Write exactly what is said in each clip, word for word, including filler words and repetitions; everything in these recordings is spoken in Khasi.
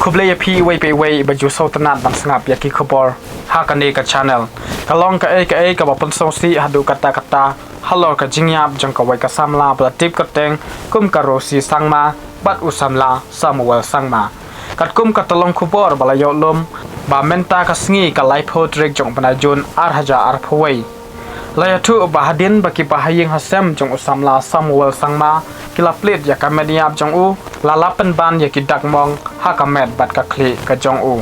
Khublei ïa phi iwei pa iwei ba ju sngewtynnat ban sngap ïa ki khubor ha kane ka channel. Ka long kaei kaei kaba pynsngewsih haduh katta katta halor ka jingïap jong kawei ka samla ba la tip kyrteng kum ka Rosie Sangma bad u samla Samuel Sangma. Katkum ka tyllong khubor ba la ïoh lum ba mynta ka sngi ka laiphew tarik jong u bnai Jun ar hajar arphew wei. La ïathuh ba hadien ba ki bahaïing hasem jong u samla Samuel Sangma ki la plie ïa ka met ïap jong u, la lap pynban ïa ki dak mong ha ka met bad ka khlieh ka jong u.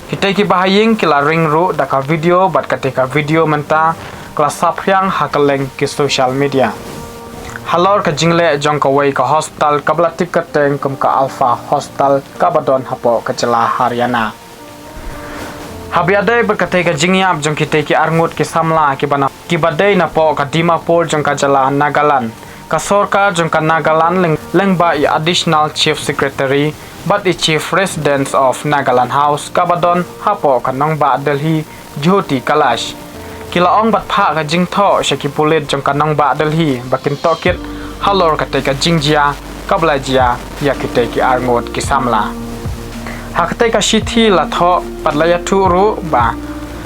Kitei ki bahaïing ki la ring ruh da ka video bad katei ka video mynta ka la saphriang ha kylleng ki social media. Halor ka jingleh jong kawei ka hospital kaba la tip kyrteng kum ka Alpha Hospital kaba don hapoh ka jylla Haryana. Haba ïadei bad katei ka jingïap jong kitei ki arngut ki samla kiba na, kiba dei napoh ka Dimapur jong ka jylla Nagaland, ka sorkar jong ka Nagaland lyng, lyngba i Additional Chief Secretary bad i Chief Resident of Nagaland House kaba don hapoh ka nongbah Delhi, Jyoti Kailash, ki la ong bad phah ka jingthoh sha ki pulit jong ka nongbah Delhi ba kin tohkit halor katei ka jingjia kaba la jia ïa kitei ki arngut ki samla. Ha katei ka shithi la thoh bad la ïathuh ruh ba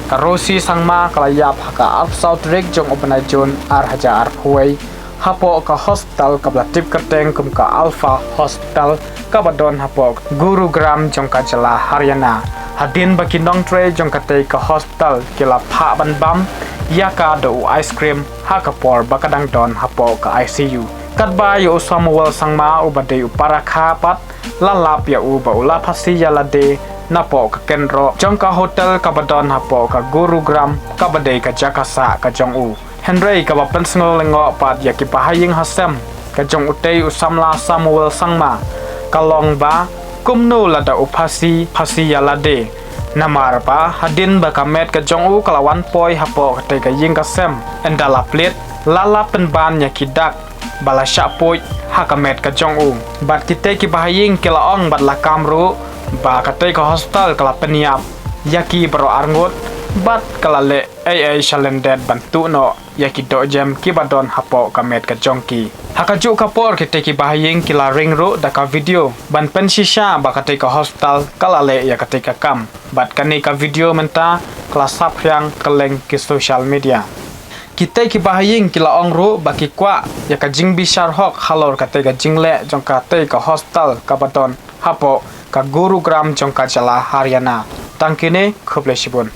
ka Rosie Sangma ka la ïap ha ka arphew saw tarik jong u bnai Jun ar hajar arphew wei hapoh ka hospital kaba la tip kyrteng kum ka Alpha Hospital kaba don hapoh Gurugram jong ka jylla Haryana. Hadien ba ki nongtrei jong katei ka hospital ki la phah ban bam ïa ka da u ice cream ha ka por ba ka dang don hapoh ka I C U. Katba ïa u Samuel Sangma uba dei u para kha pat la lap ïa u ba u la phasi ïa lade napoh ka kendro jong ka hotel kaba don hapoh ka Gurugram kaba dei ka jaka sah ka jong u. Hynrei kaba pynsngew lyngngoh pat ïa ki bahaïing hasem ka jong utei u samla Samuel Sangma ka long ba kumno lada u phasi, phasi ïa lade. Namar ba hadien ba ka met ka jong u ka la wan poi hapoh katei ka ïing ka sem, ynda la plie la lap pynban ïa ki dak ba la shah puid ha ka met ka jong u. Bad kitei ki bahaïing ki la ong bad la kam ruh ba katei ka hospital ka la pynïap ïa ki baroh arngut bad ka la leh ei ei shalyndet ban tuh noh ïa ki dohjem kiba don hapoh ka met ka jong ki. Ha kajuh ka por kitei ki bahaïing ki la ring ruh da ka video ban pynshisha ba katei ka hospital ka la leh ïa katei ka kam. Bad kane ka video mynta ka la saphriang kylleng ki social media. Kitei ki bahaïing ki la ong ruh ba ki kwah ïa ka jingbishar hok halor katei ka jingleh jong katei ka hospital kaba don hapoh ka Gurugram jong ka jylla Haryana. Tang kine, khublei shibun.